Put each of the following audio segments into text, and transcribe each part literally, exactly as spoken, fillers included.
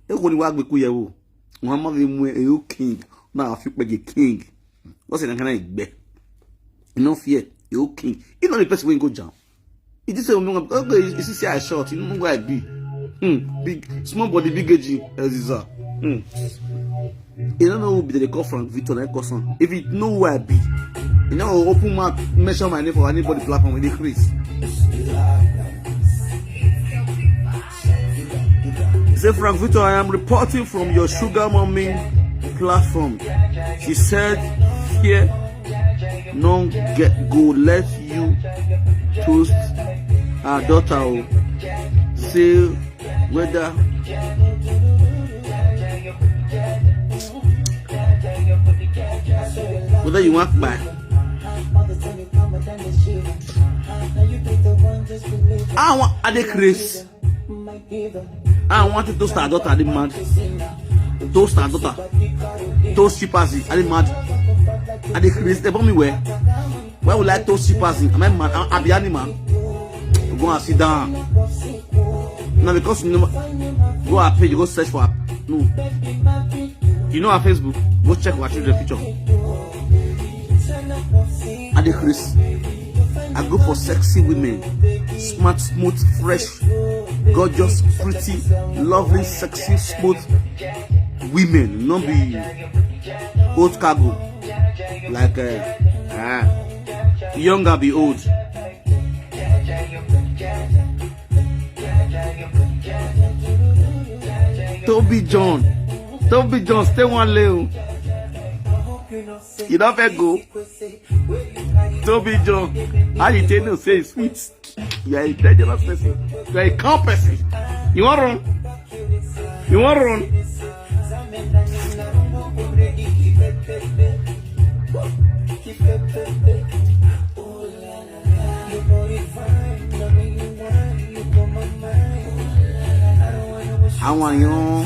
E ko ni wa gbe ku ye wo. Won ma be mu e o king. Na fi pe ge king. What's in kind of gbe? You no fear. You king. You know the person wey go jam. It is a woman. Okay, you see, say I short. You know who I be. Hmm. Big, small body, big age. Aziza. Hmm. You don't know who be the call Frank Victor like cousin. If you know who I be, you know, open mouth, mention my name for anybody platform with the Chris. Say, Frank Victor, I am reporting from your sugar mommy platform. She said, here, no get go let you toast her daughter. Oh. Say, whether whether you want buy. I want, are they crazy? I want to toast her daughter, are they mad? Toast her daughter. Toast she pass it, are they mad? Are they crazy? They bought me where? Why would I toast she pass it? Am I mad? Am I animal? Go and sit down. Now because you know, go our page, you go search for her. No. You know our Facebook. Go check our children picture. I dey Chris. I go for sexy women. Smart, smooth, fresh, gorgeous, pretty, lovely, sexy, smooth women. Not be old cargo. Like uh, ah, younger be old. Toby John. Toby John, stay one leo. You don't feel go. Toby John, how you tell no say it's sweet? You are a dangerous person. You are a calm person. You want run? You want run? Àwọn èèyàn.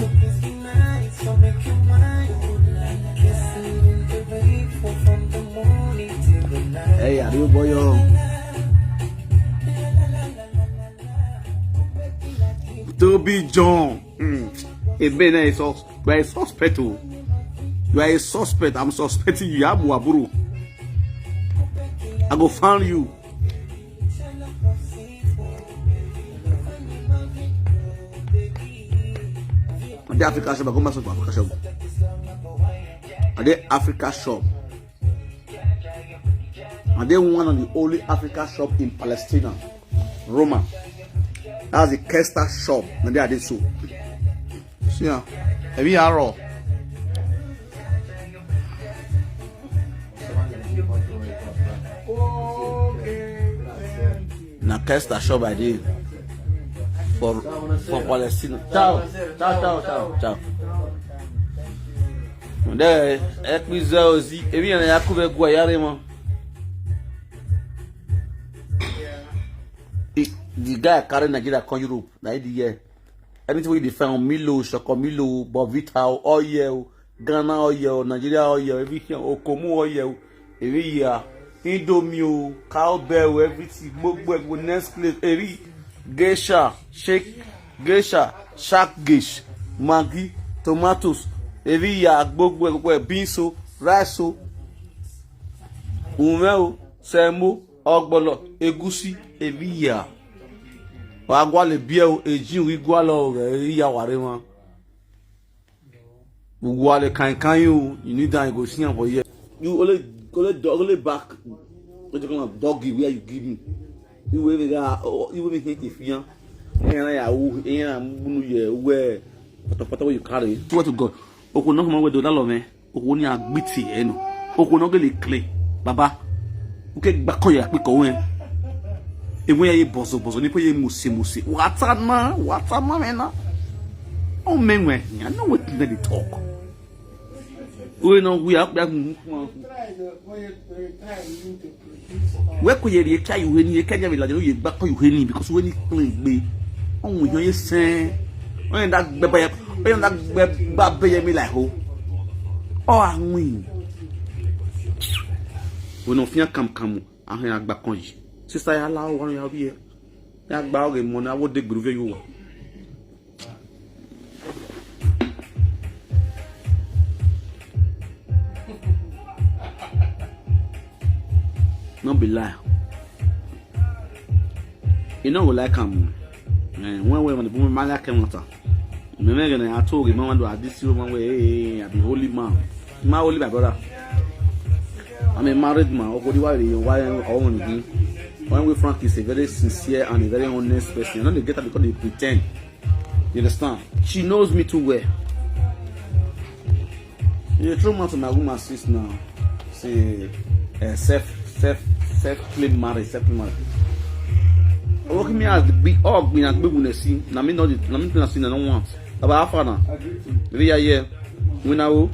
Hey, are you boy? Toby John. Mm. Ebe na is sus- you are a suspect. Oh. You are a suspect. I'm suspecting you. Abu Aburu. I go find you. Are they Africa shop? I go mess up Africa shop. Are they Africa shop? And then one of the only Africa shop in Palestine, Roma. That's the Kester shop. And they are this so. See ya. Every arrow. Na Kester shop I dey for for Palestine. Ciao, ciao, ciao, ciao, ciao. There, Ekpize Ozi, ebi yana ya kube gwa yare mo. The guy carry Nigeria come Europe, na the year. Anything we defend Milo, Shoko Milo, Bovita, oil, Ghana oil, Nigeria oil, everything, Okomu oil, every year. Indomie, cowbell, everything, gbogbo, gbogbo, next place, every geisha, shake, geisha, shark geisha, Maggi, tomatoes, every year, gbogbo, gbogbo, beans, rice, ume, semo, ogbolo, egusi, every year. Wa gwa le bie o, eji wi gwa lo, every year, ware ma. Gbogbo wa le kan kan you, you need that, you go see am for here. You only, only dog, only back. What you call doggy where you give me? You wey ga, you wey hate if you. Eh na ya u, eh na munu ye we. Pata pata wey you carry. What to God? Oko no mo we do that love me. Oko ni agbiti enu. Oko no gele clay. Baba. Uke gbako ya pe ko wen. Ewe ye bozo bozo ni pe ye muse muse. Wata na, wata na me na. O menwe, I know what they talk. We no we are we are. We ko ye ye kai we ni ye kai we la ye gbako we ni because we ni clay gbe. O we ye sen. O ye da gbe ba ya. O ye da gbe ba be ye mi like ho. O awin. We no fian kam kam. Ahun agba kan yìí. Sister ya la wa ya bi e. Ya gba oge mo na wo de gburu ve yo wa. Be lie. You know, go like am. Eh, when we when the woman man like him water. Me me gonna I told him man do this you man way. I be holy man. My holy my brother. I'm a married man. Okodi why you why I want to be. When we Frank is a very sincere and a very honest person. You know they get up because they pretend. You understand? She knows me too well. You throw man to my woman sis now. Say uh, self self self claim marriage, self claim marriage. Owo ki mi as the big og mi na gbegu na si. Na me not na me na si na no want. About half an hour. Maybe yeah yeah. We now.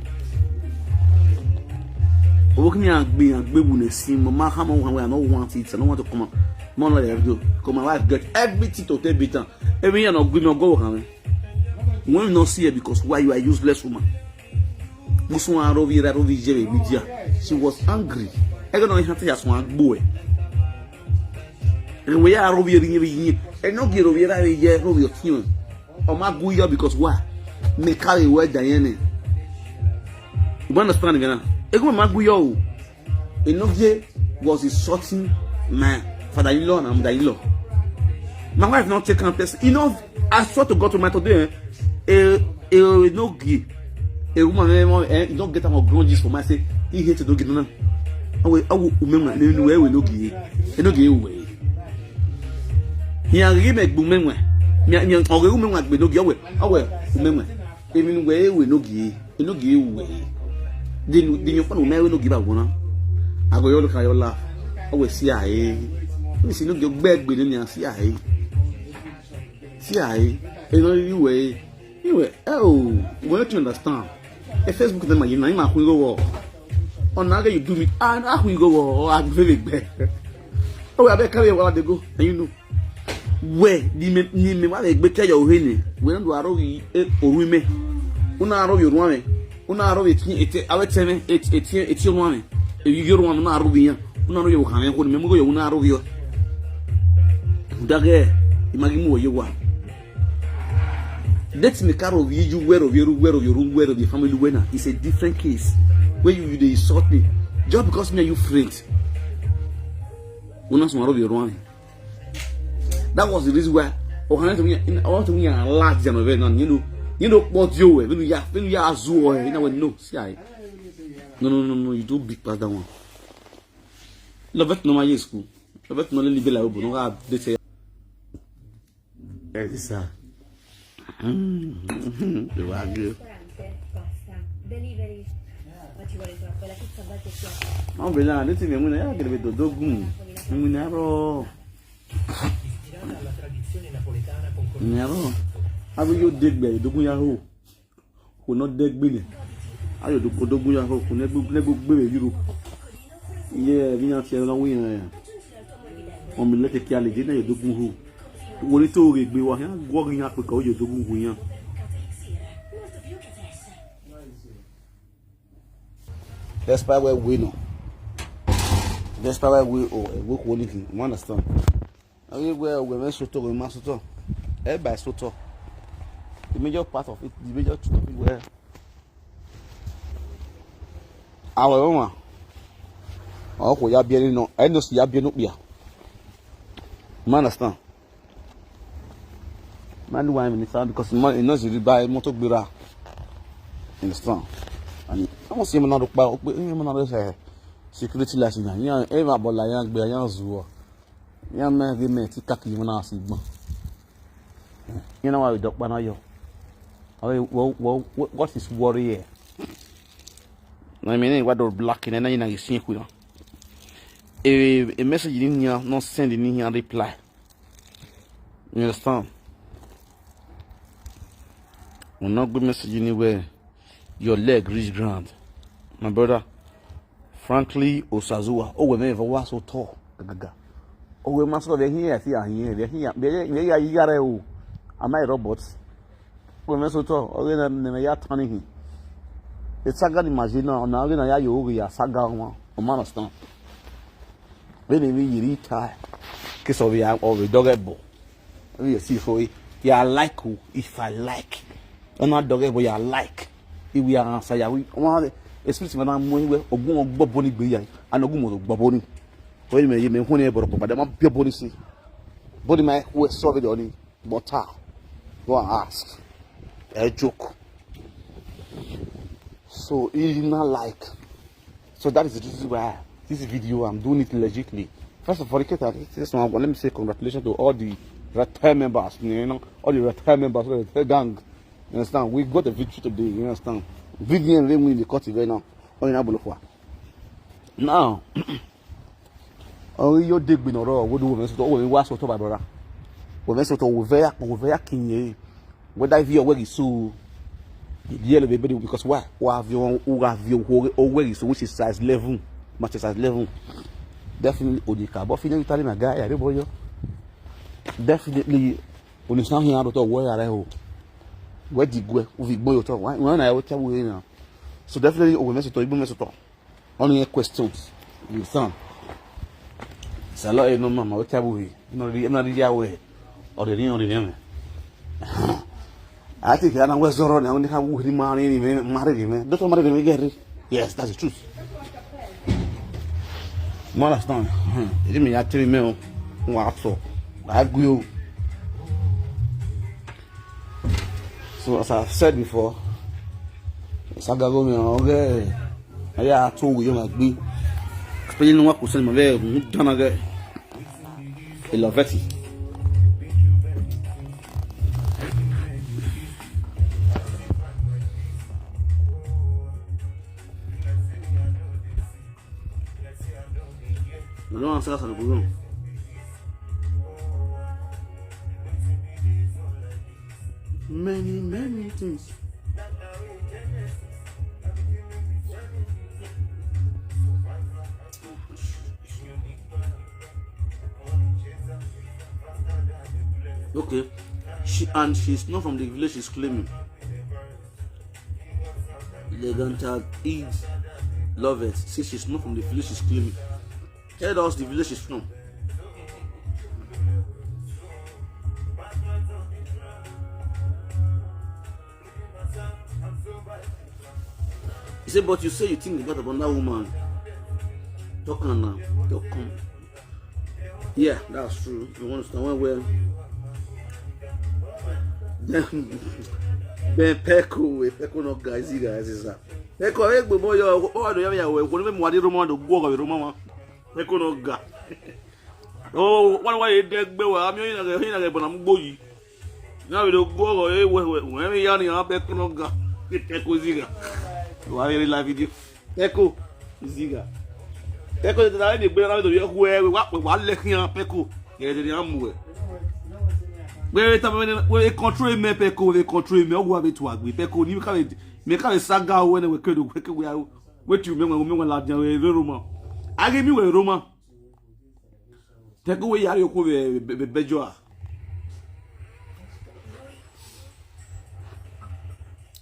Owo ki mi as big and gbegu na si. Mama how much I no want it. I don't want to come out. Mom like I do. Come my wife get everything to take beat am. Every year no gree me go work am. When you not see her because why you are useless woman. Musu aro vi ra ro vi jere media. She was angry. I don't know how to ask one boy. And we are ro vi ri ri. And no get ro vi ra ri ye ro vi otin. O ma gu yo because why? Me carry we da yen. You understand me now? E go ma gu yo. Enogie was insulting my father-in-law and mother-in-law. My wife not take am person. You know, I swear to God to my today, eh, eh, eh, Enogie, a woman, eh, eh, you don't get am grown gist for my say, he hate Enogie, no, no. Awe, awe, umema, no, no, we Enogie, Enogie, we. He a give me gbumenwe. Me, me, awe, umema, gbe Enogie, awe, awe, umema. Even we, we Enogie. You know, give way. Then, then you find me, we no give up one. I go, you look at your laugh. I will see I. We see no give back, but then you see I. See I. You know, you way. You way. Oh, we don't understand. A Facebook, then my, you know, my, we go war. On how you do me, and how we go war, I give it back. Oh, I bet carry a while they go, and you know. We ni me ni me wa le gbe ke yo he ni. We no aro yi e oru me. Una aro yo ruan me. Una aro yi ti ete awe te me eti eti eti ruan me. E yo ruan na aro bi yan. Una aro yo kan me ko ni me mo yo una aro yo. Dage imagi mo yo wa. Let me carry you where of your where of your where of your family where now. It's a different case. Where you, you they insult me just because me and you friends. Una so aro yo ruan me. That was the reason why Ohana to me, I want to me a large than over now. You know, you know what you were when we are when we are Azuo, you know, no, see, I no, no, no, no, you do big pass that one. Love it, no, my school. Love it, no, little bit like, but no, I they say, eh, this, uh, mm, the wagyu. Don't be like this thing, you know, you get a bit of dogun. You know, Nero. Abi yo degbe dogun ya ho. Ko no degbe ni. Ayo do ko dogun ya ho ko ne gbe ne gbe be Europe. Ye bi yan ti e lo wi yan. O mi le ke ki ale je na yo dogun ho. Wo ni to re gbe wa yan go ri yan pe ko yo dogun ho yan. Despite where we know. Despite where we oh, we quality. You understand? I mean, where we may sort of, we must sort of. Eh, by sort of. The major part of it, the major truth of it, where our woman. Oh, ko ya bi no. I know si ya bi no bia. You understand? Man, why me sound because man, you know, you buy motor gbera. Understand? And I want see man look back, man look say security license. Yeah, ever bola yan gbe yan zuo. Yan man give me ti kaki man asi gbon. You know why we dok bana yo. Awe, what is worry here? I mean, what do black in and you see, you know. A, a message in here, not sending in here reply. You understand? Will not good message anywhere. Your leg reach ground. My brother, frankly, Osazuwa, oh, we never was so tall. Gaga. Oh, we must have here, here, here, here, here, here, here, here, oh. Am I robot? Oh, we so tall. Oh, we never ya turning him. It's a good imagine now. Now, you know, ya, you, ya, saga, one. O man understand. When we reach high, kiss of ya, of the dog, bo. We see for it. Ya like who, if I like. And not dog, bo, ya like. If we are answer, ya, we, one, especially when I'm moving, ogun, ogbo, boni, be ya. And ogun, mo, ogbo, boni. When you may, you may, when you borrow, but they might be a policy. Body my who is solving the only, but ah, go and ask. A joke. So it's not like. So that is the reason why this video, I'm doing it legitly. First of all, Iketa, this one, let me say congratulations to all the Red Tail members, you know, all the Red Tail members, all the Red Tail gang. You understand? We got a victory today, you understand? V D N, we win the court event now. Oh, you know, now, only your dig been or what do women so, oh, we was what about, brother? Women so, we very, we very king. Whether if you are working so, the yellow baby, because why? Who have you, who have you, who always so, which is size eleven, match size eleven. Definitely, Odika, but finally, tell him a guy, I don't know. Definitely, when it's not here, I don't know where I go. Where did go? Who we go to? Why? When I will tell you now. So, definitely, we mess it up, we mess it up. Only questions. You understand? Salo e no mama, o tabu hi. No di, no di ya we. O di ni, o di ni. I think that was wrong. I only have who marry me, marry me. Don't marry me, get it. Yes, that's the truth. You understand? Hmm. It me actually me. What so? I agree. So as I've said before, Sagago me, okay. Aya to we, you might be. Especially no one could send my very done again. I love it. I don't answer that problem. Many, many things. Okay. She, and she's not from the village she's claiming. Legan tag is love it. See, she's not from the village she's claiming. Tell us the village she's from. He said, but you say you think about that woman. Talk on now. Talk on. Yeah, that's true. You understand when well. Ben Peko, eh, Peko no guys, you guys is that. Peko, eh, but boy, oh, I don't have your way. What do you mean, what do you want to go over Roma? Peko no guy. Oh, what do I get? But I'm in a, in a, but I'm going. Now we don't go over, eh, when, when, when we are in our Peko no guy. Peko Ziga. Why you live video? Peko Ziga. Peko, the time they bring out the where we what we what left here Peko. Yeah, they are more. Where it happen? Where they control me, Peko, they control me. Who have it to agree? Peko, you can't make a saga when we could we are. Wait, you remember when we were like Roma? I give me a Roma. Take away your yoke with a bejoa.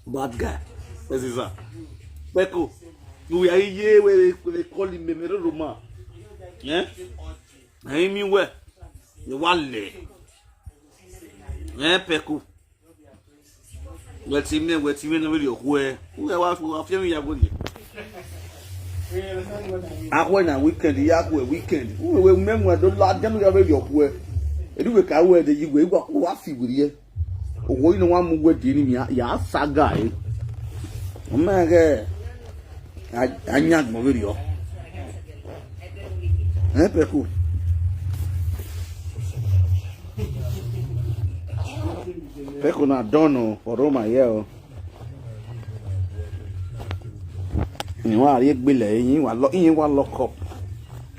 Bad guy. This is a Peko. We are here where they call him Memero Roma. Eh? I mean, where? The one day. Eh, Peko. Wetime, wetime na video kwe. Uwe wa wa fie mi ya godi. Akwe na weekend, ya kwe weekend. Uwe we mem we do la dem ya video kwe. Edu we ka we de yigwe igwa ko wa fi wiriye. Owo ino wa mu we de ni ya saga e. O ma ge. Anya gbon video. Eh, Peko. Peko na don o for Roma here o. Ni wa ri egbele yin wa lo yin wa lock up.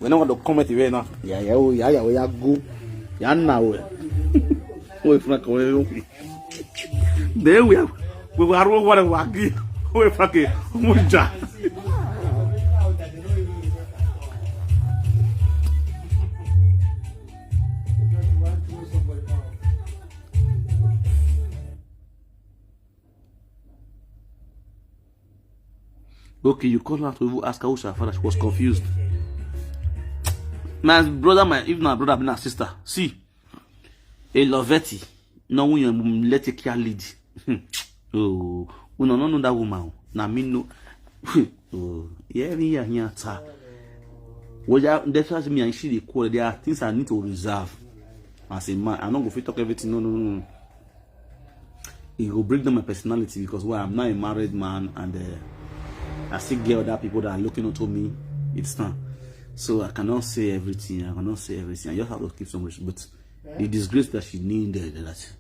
We no wa do comment we na. Ya ya o ya ya o ya go. Ya na o. O funa ko we. Then we have we were what we were. We fucking muja. Okay, you call her to even ask her who's her father. She was confused. My brother, my if my brother, my sister. See, a Loveti. No, when you let it care lead. Oh, we no no know that woman. Na me no. Oh, yeah, me here here ta. Well, yeah, that's why me and she dey quarrel. There are things I need to reserve as a man. I no go fit talk everything. No, no, no, no. It go break down my personality because, well, I'm not a married man, and uh, I still get other people that are looking up to me. It's time. So I cannot say everything. I cannot say everything. I just have to keep some respect. But the disgrace that she needed, that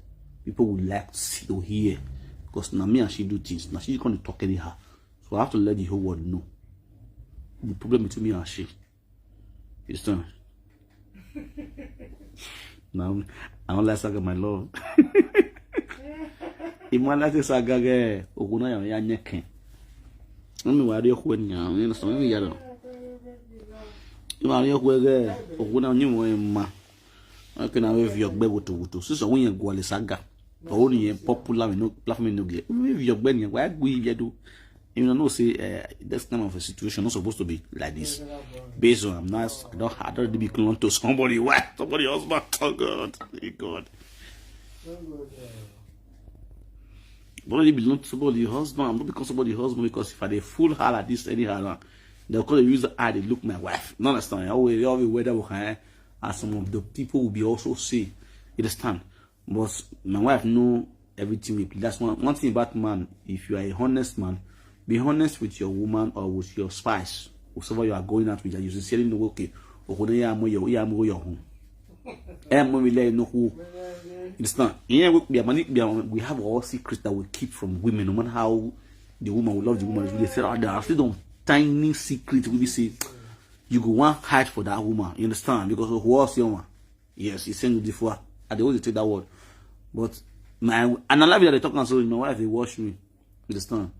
people would like to see, to hear, because now me and she do things. Now she can't talk anyhow. So I have to let the whole world know the problem between me and she. It's time. Now, I don't like Saga, my love. Imala te Saga ge, okuna ya ya nyeke. Ami wa ri okwe nya, you know, some ya do. Ima ri okwe ge, okuna nyi mo ma. Okay, na we vi ogbe wutu wutu. Sisi, we yen gwale Saga. But only popular, we no, platform no get. We vi ogbe ni, wa gwi vi do. You know, no say uh, this kind of a situation not supposed to be like this. Based on, I'm not, I don't, I don't really belong to somebody. Why? Somebody husband. Oh God, oh God. But I belong to somebody husband. I'm not become somebody husband because if I dey fool her like this anyhow, now, they'll call use the eye they look my wife. No understand. I always, always weather will high, as some of the people will be also say. You understand? But my wife know everything we play. That's one, one thing about man. If you are a honest man, be honest with your woman or with your spouse, whosoever you are going out with, and you sincerely know, okay, okuna ya mo yo, ya mo yo home. Eh, mo mi le no who. Understand? Yeah, we, we, are many, we, are, we have all secrets that we keep from women, no matter how the woman, we love the woman. We say, oh, there are still some tiny secrets we say you go one hide for that woman. You understand? Because of what's your one. Yes, he send you the four. I dey always take that word. But my, and I love you that they talk and so my wife they watch me. You understand?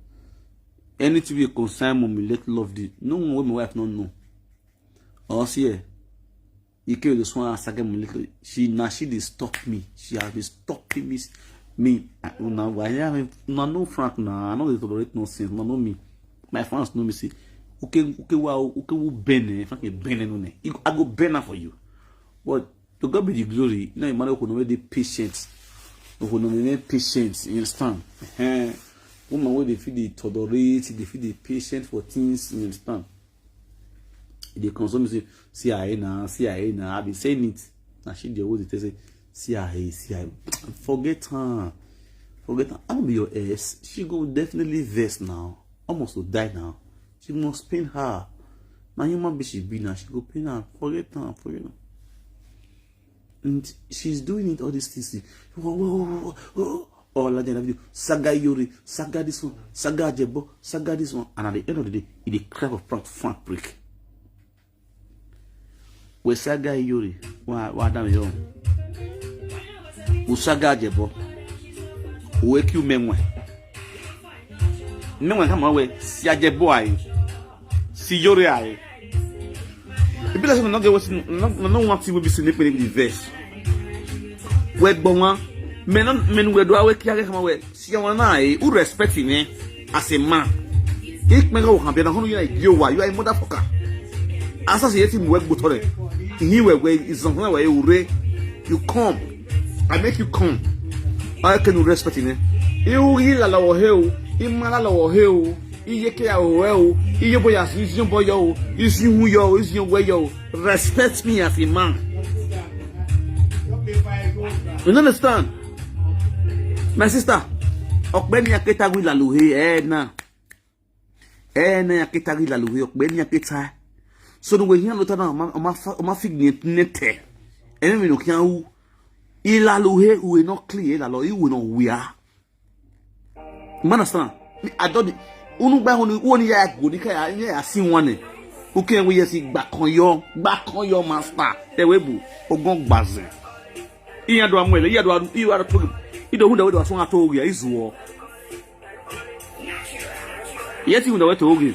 Anything we concern mommy, let love the. No one with my wife no know. All see here. You kill this one as again little. She now she dey stop me. She has been stopping me. Me, I- una why I mean, una no frank now. I know they tolerate nonsense. Una know me. My fans know me say, okay, okay, wow, okay, who bend eh? Frank bend eh, no ne. I go bend am for you. But to God be the glory. You know, man, okuna wey dey patient. Okuna wey dey patient. You understand? Eh, woman wey dey feel dey tolerate, dey feel dey patient for things. You understand? They console me say, C I A now, C I A now. I be saying it. Now she dey always dey say, C I A, C I A. Forget her. Forget her. I don't be your ex. She go definitely vex now. Almost to die now. She must pain her. Now human being she be now. She go pain her. Forget her. Forget her. And she's doing it all these things. Whoa, whoa, whoa, whoa, whoa. Oh, like that video. Saga Yori, Saga this one, Saga Jebo, Saga this one. And at the end of the day, it dey cry for front, front break. We Saga Yori, wa wa da yo. U Saga Jebo. U E Q menwe. Menwe kama we si Ajebo ai. Si Yori ai. E be like say no get wetin no no no one thing wey be say make me dey vex. We gbon wan men no men we do awe kia kama we si wan na ai u respect ni as a man. Ik me go kan be na hono you are you are a motherfucker. Asa se yeti mu we gbo tore. Ni we we izan na we ure. You come. I make you come. I can respect ni. Iu yi la lawo he o. Imala lawo he o. Iye ke ya o e o. Iye boya si izion boyo o. Izion hu yo o. Izion we yo o. Respect me as a man. You understand? My sister, okpe ni aketa wi lalu he eh na. Eh na aketa wi lalu he okpe ni aketa. So no we here no ta na ma ma fig ni nete. Emi mi no kian u. Ilalu he u no clear ilalo i u no wia. You understand? Me, I don't. Unu gba hunu woni ya go ni ka ya ya si wane. Uke we yesi gba kan yo, gba kan yo master. E we bu ogon gbaze. Iya do amwele, iya do iya do to. Ido hunda we do asun ato ogi izuo. Yeti hunda we to ogi.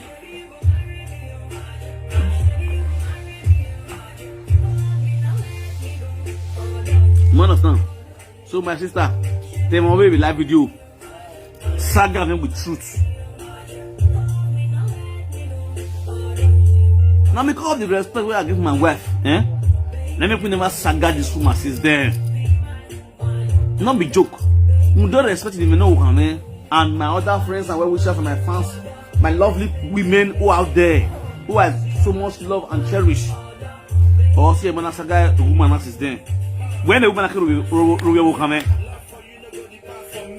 You understand? So my sister, tell my baby live video. Saga me with truth. Now me call the respect where I give my wife, eh? Let me put never saga this woman since then. Not be joke. You don't respect the men who come, eh? And my other friends and well wishers and my fans, my lovely women who are out there, who are so much love and cherish. Or see a man as a guy, a woman as is there. When a woman can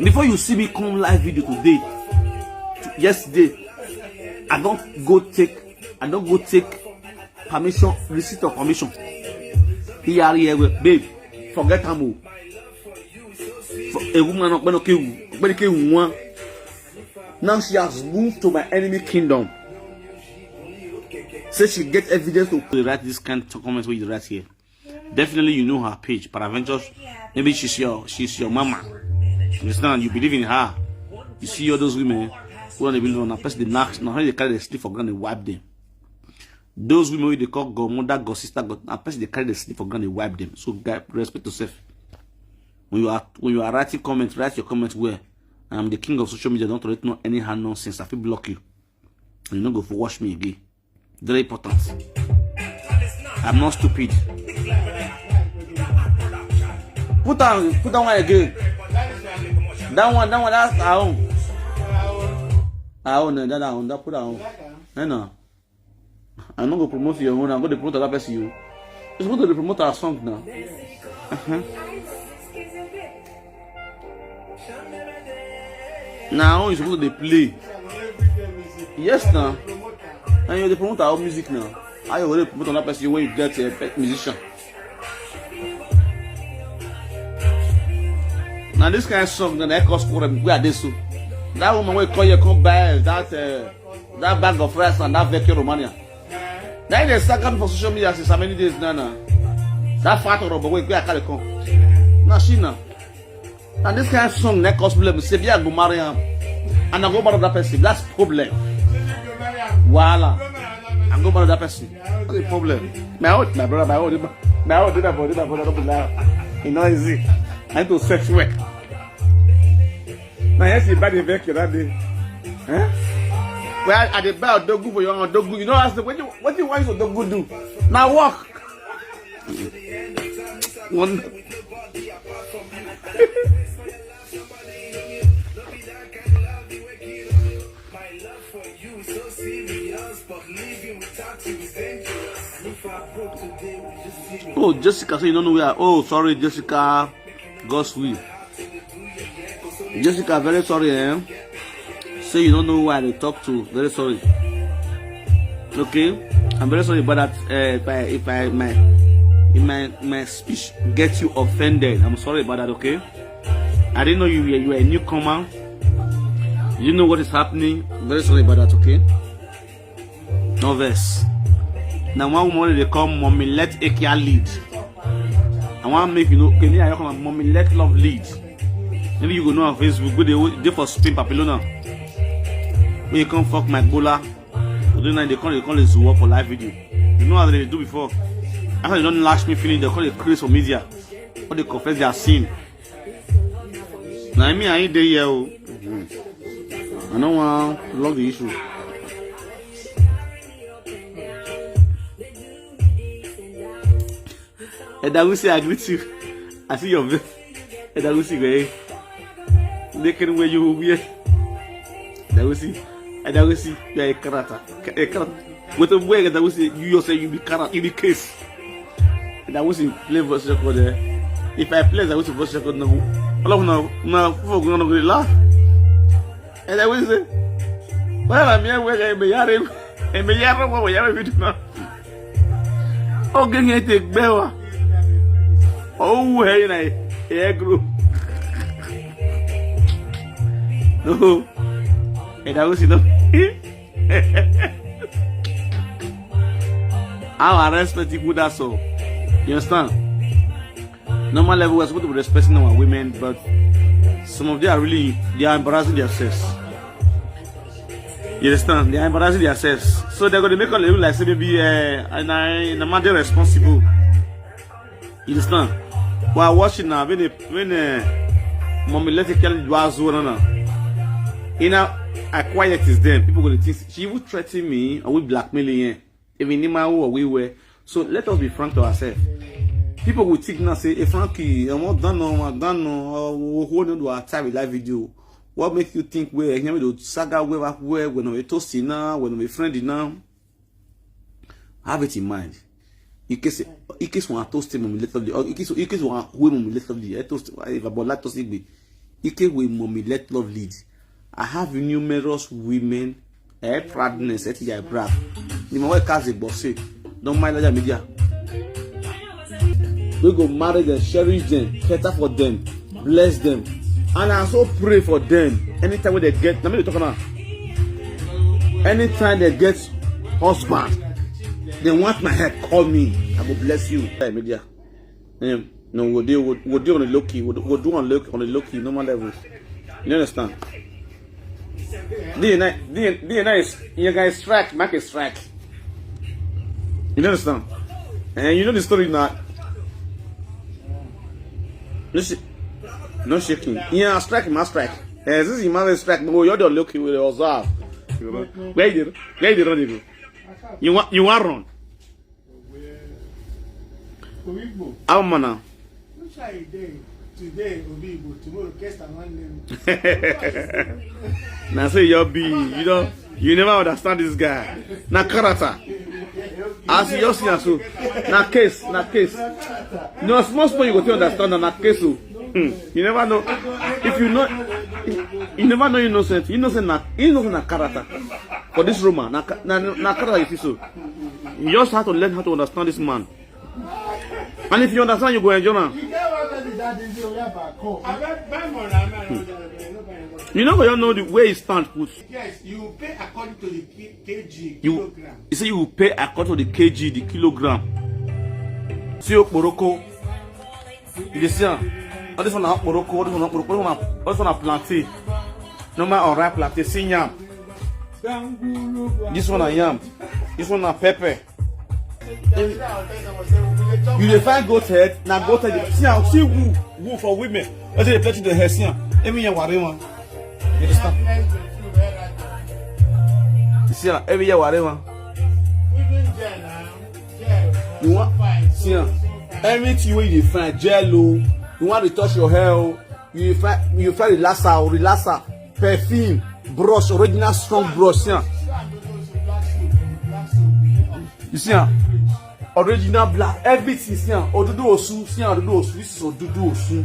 Before you see me come live video today, yesterday, I don't go take, I don't go take permission, receipt of permission. Here, here, babe, forget am o. For a woman, Okpenokewu, Okpenokewu one. Now she has moved to my enemy kingdom. Say she get evidence to write this kind of comments wey you write here. Definitely, you know her page. Peradventure, maybe she's your, she's your mama. You understand? You believe in her. You see all those women who don't believe on a person, they knock, now they carry the sleep for ground, they wipe them. Those women wey dey call godmother, god sister, god, na person dey carry the sleep for ground, dey wipe them. So, guy, respect yourself. When you are, when you are writing comments, write your comments well. I'm the king of social media. Don't tolerate no anyhow nonsense. I fit block you. You no go for watch me again. Very important. I'm not stupid. Put on, put on one again. That one, that one, that's our own. Our own, eh, that, that one, that put our own. I know. I no go promote your own. I go dey promote other person. You. You're supposed to dey promote our song now. Uh-huh. Now you supposed to dey play. Yes, now. And you dey promote our music now. How you go dey promote another person when you get a pet musician? Now this kind of song, then I cause quarrel. Where are they so? That woman will call you, come buy that, uh, that bag of rice and that vacuum Romania. Now they suck up for social media since how many days now? Now that fat or boy, where I carry come? Now she now. And this kind of song that cause problem. Say, "Yeah, go marry him." And I go marry that person. That's problem. Voila. I go marry that person. That's the problem. My own, my brother, my own, my own, my brother, my brother, don't be loud. You know, easy. I need to search work. Now, yes, you buy the vehicle that day. Huh? Well, I dey buy Odogwu for your Odogwu. You know, I said, what do you, what do you want Odogwu do? Now walk. One. Oh, Jessica, say you don't know where. Oh, sorry, Jessica. God's will. Jessica, very sorry, eh? Say you don't know who I dey talk to. Very sorry. Okay, I'm very sorry about that. Uh, if I, if I, my, if my, my speech gets you offended, I'm sorry about that. Okay, I didn't know you were, you were a newcomer. You know what is happening. Very sorry about that. Okay. No verse. Now one woman they call Mommy Let Ekia lead. I want make you know. Can you come Mommy Let Love lead? Maybe you go know on Facebook. Go dey dey for Spain, Pamplona. When you come fuck my bola, you do now they call, they call it Zuwa for live video. You know how they do before. After they don't lash me feeling, they call it Chris for media. What they confess their sin. Now me I ain't there here. Oh. I don't want to log the issue. Edagusi, I greet you. I see your ve-, Edagusi, eh? Naked where you wear. Edagusi, Edagusi, you are a character. A character. With a way Edagusi, you yourself, you be character, you be case. Edagusi play voice record there. If I play Edagusi voice record now, all of now, now, people are gonna go laugh. Edagusi, well, I'm here where I'm here, I'm here, what we have now. Oge yẹn ti gbẹ wa. Owó ẹ yẹn náà ẹ gúrò. No. Edagusi náà. How I respect people, that's all. You understand? Normal level, we're supposed to be respecting our women, but some of them are really, they are embarrassing themselves. You understand? They are embarrassing themselves. So they're gonna make all look like say maybe, uh, and I, and I'm not responsible. You understand? While watching now, when they, when, uh, Mommy Let It Kill You as well now. You know, I quiet is them. People gonna think she will threaten me or we blackmailing her. Even in my way we were. So let us be frank to ourselves. People will think now say, "Hey, Frankie, I'm not done, no, I'm done, no, uh, we hold on to our time with live video." What makes you think we're here with the saga, we're, we're, we're not a toasty now, we're not a friendly now? Have it in mind. In case, in case one toast him, let love lead. Or in case, in case one who him, let love lead. I toast, if I bought toast him, in case we mommy let love lead. I have numerous women, eh, proudness, eh, yeah, brag. The man wey cast the boss say, don't mind social media. We go marry them, cherish them, cater for them, bless them. And I also pray for them. Anytime when they get, let me talk now. Anytime they get husband, they want my head, call me. I go bless you. Hey, media. Um, no, we'll do, we'll, we'll do on the low key. We'll, we'll do on low, on the low key, normal level. You understand? D N I, D N I, D N I is, you guys strike, make a strike. You understand? And you know the story now. No, sh- no shaking. Yeah, strike, must strike. Eh, this is my strike. No, you're the low key with the observe. Where you, where you run? You want, you want run? How mana? Today, Obi Igbo, tomorrow, guest and one name. Now say your B, you don't, you never understand this guy. Na character. As you see, so na case, na case. No small small you go to understand na case. Oh. Hmm. You never know. If you know, you never know innocent. Innocent na, innocent na character. For this Roma, na, na, na character you see so. You just have to learn how to understand this man. And if you understand, you go enjoy am. You know, you know the way he stand put. Yes, you pay according to the K G, you, kilogram. You see, you pay according to the K G, the kilogram. See okporoko. You dey see am? All this one na okporoko, all this one na okporoko, all this one na, all this one na plantain. Normal or ripe plantain, see yam. This one na yam. This one na pepper. You dey find goat head, na goat head. See am, see wool, wool for women. Wetin dey plenty the hair, see am. Every year, worry one. You understand? You see am, every year, worry one. You want see am? Everything wey you dey find, gel o, you wan retouch your hair o, you find, you find relaxer o, relaxer, perfume, brush, original strong brush. See am? You see am? Original black, everything. See am? Odudu Osun, see am? Odudu Osun. This is Odudu Osun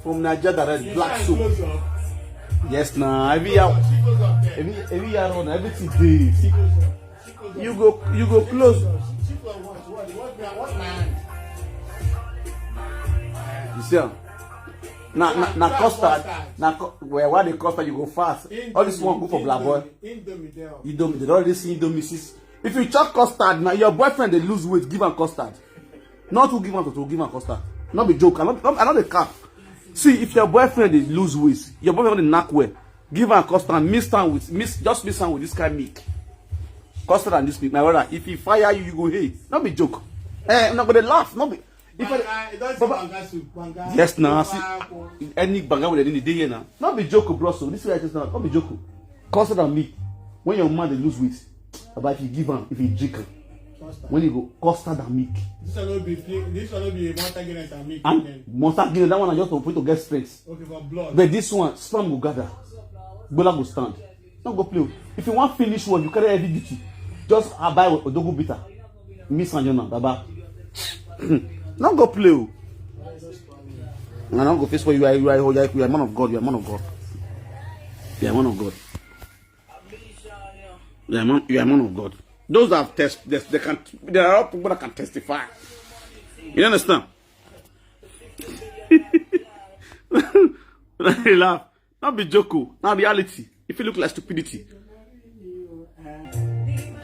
from Naija direct, black soap. Yes, na every year, every, every year on, everything dey. See, you go, you go close. You see am? Na, na, na custard. Na cu- well, why the custard you go fast? All this one go for black boy. Indomie, they don already see Indomie since. If you chop custard, now your boyfriend dey lose weight, give am custard. Not to give am to, to give am custard. Not be joke. I not, I not dey cap. See, if your boyfriend dey lose weight, your boyfriend dey knack well, give am custard. Mix am with, mix, just mix am with this kind milk. Custard and this milk, my brother. If he fire you, you go hey. Not be joke. Eh, I'm not gonna laugh. Not be. If I, Banga, it doesn't Baba, banga soup, banga. Yes, now see, any banga with any day here now. Not be joke, bro. So this way I just now. Not be joke. Custard and milk. When your man dey lose weight, about if you give am, if you drink am, when you go custard and milk. This one no be play- this one no be Monster Guinness and milk. And Monster Guinness, that one I just for to get strength. Okay, for blood. But this one, sperm go gather, bola go stand. No go play o. If you wan finish work, you carry heavy duty. Just buy odogu bitter. Miss and Jonah, baba. No go play o. I no go face for you. You are, you are, you are a man of God. You are a man of God. You are a man of God. You are a man, you are a man of God. Those that have test, they, they can, there are people that can testify. You understand? They laugh. Not be joke o. Na reality. If you look like stupidity,